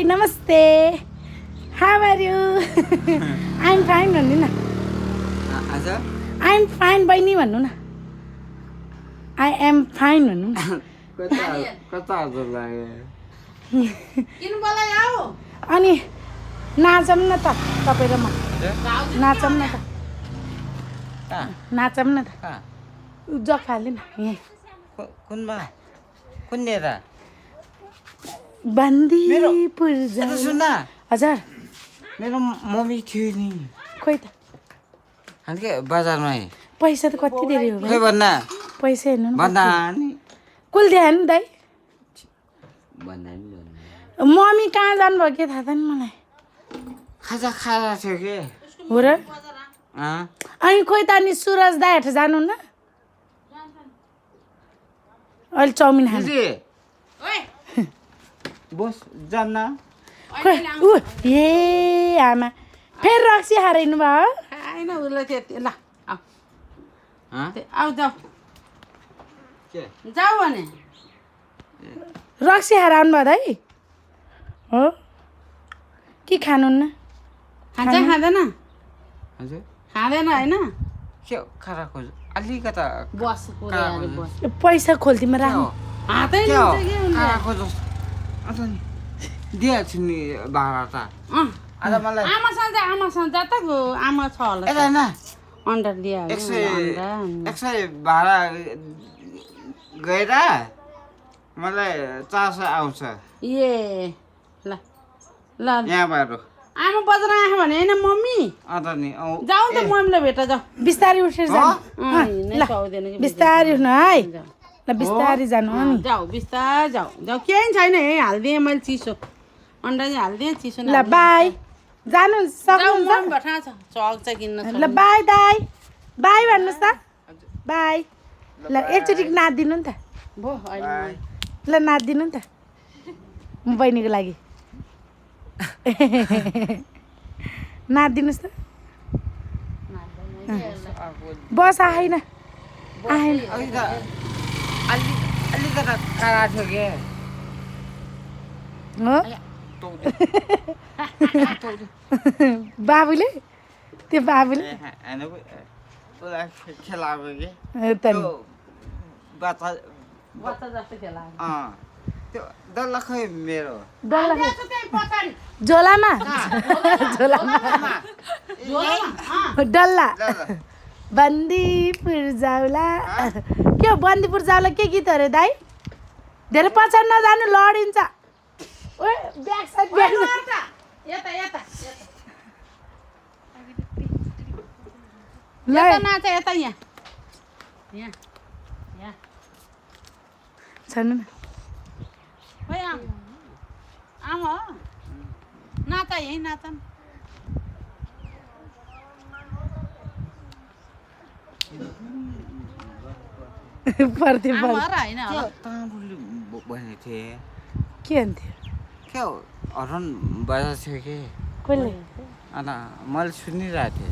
नमस्ते. How are you? I'm fine भन्नु न. I'm fine बहिनी भन्नु न. I am fine भन्नु न. कता लाग्यो किन बोलाइ आऊ अनि नाचौँ न त तपाईँ र म. नाचौँ न त. नाचौँ न त. जग फाल्नु न यहाँ. कुनमा कुन नेता बन्दीपुर जाऊ. सुन न हजुर मेरो मम्मी थियो नि खोइ त अनि के बजारमा पैसा त कति धेरै हो खै भन्दा पैसा हेर्नु न भन्दा नि कुल दिए नि दाइ. भन्दा नि मम्मी कहाँ जानुभयो के थाहा छैन मलाई. खाजा खाजा थियो के हो र. अनि खोइ त अनि सुरज दाइ हेठ जानु न अहिले चाउमिन खानु. दिदी ओइ बस जान्न खोइ ऊ ए आमा फेरि रक्सी हाराइनु भयो. खाएन उसले त्यति ल आऊ हँ? आऊ जाऊ के जाऊ भने रक्सी हाराउनु भयो दाइ हो के खानुहुन्न. खान्छ खाँदैन हजुर खाँदैन होइन के खारा खोज अलिकता बस पुरै बस पैसा खोल्तीमा राख्नु. हातै के हो लिन्छ के हुन्छ खारा खोज अन्त नि दिइहाल्छु नि भाडा त आज मलाई आमासँग जा त आमा छ होला यता होइन अन्डा दिइहाल्यो 100 भाडा गएर मलाई 400 आउँछ ए ल ल यहाँबाट आमा बजार आयो भने होइन मम्मी अन्त नि जाऊ त मम्मीलाई भेट जाऊ बिस्तारै उठेर जानु. हिँड्नै ल पाउँदैन कि बिस्तारै उठ्नु है. ल बिस्तारै जानु हो नि. जाऊ बिस्तारै जाऊ जाऊ केही छैन है हालिदिएँ मैले चिसो अन्डा चाहिँ हालिदिएँ चिसो ल बाई जानु जाऊ सक्नुहुन्छ. मन भट्टा छ चक चाहिँ किन्न छ ल बाई दाई बाई भन्नुहोस् त बाई. ल एकचोटि नाचिदिनु नि त. भो अहिले ल नाचिदिनु नि त म बहिनीको लागि. नाचिदिनुहोस् त. बस आएन आएन. अलिकता काला थियो के हो बाबुले त्यो बाबुले खेलाएको के त नि बाचा बच्चा जस्तो खेला त्यो डल्ला खै मेरो डल्ला त्यही पछाडि झोलामा झोलामा डल्ला बन्दीपुर जाउला. के हो बन्दीपुर जाउला के गीत अरे दाइ. धेरै पछाडि नजानु लडिन्छ. ओ ब्याक साइड ब्याक साइड. यता यता ल यता नाच यता यहाँ यहाँ यहाँ छन् न. खोइ आमा हो नाच यहीँ नाच न प्रतिफल आमा र होइन होला ताँबुले भनेको थिएँ के भन्थ्यो क्या हो हरन बजाएको थियो कि कसले अन्त मैले सुनिरहेको थिएँ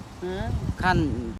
कान